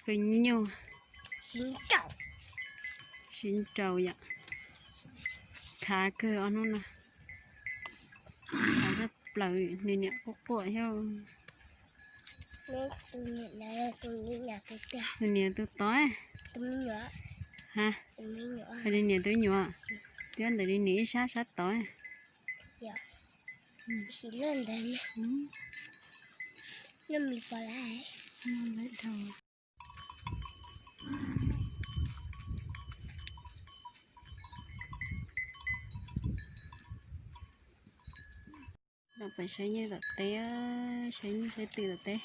Kws nyuj, siv nraus yom. Khav kawg ob hnub no, khav tshaj plaws, nws niam quaj quaj thiab. Nws niam tus tod, ha, nws niam tus nyuam, twb ntawm nws niam ib sab sab tod. Los peb saib nyuj tom teb, saib nyuj saib twm tom teb.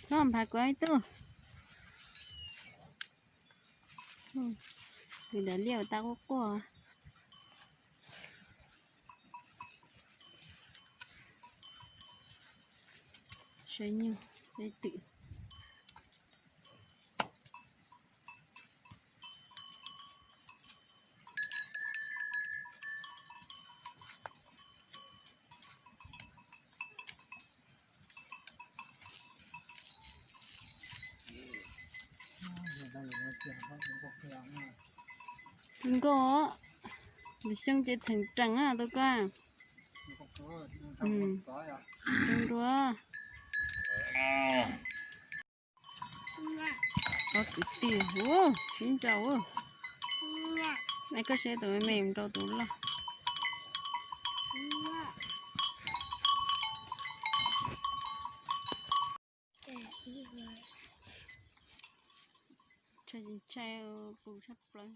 Noj nphav kuv ib tug. Tus ntawd liaj ua tau quaj quaj. Saib nyuj saib twm. Nkauj, nws xyoo ces txheem reem tus ko. Zoo dua. Ob kwv tij, siv nraus. Koj saib tus me me nraus tus loj. Ntshai, ntshai qus tshaj plaws.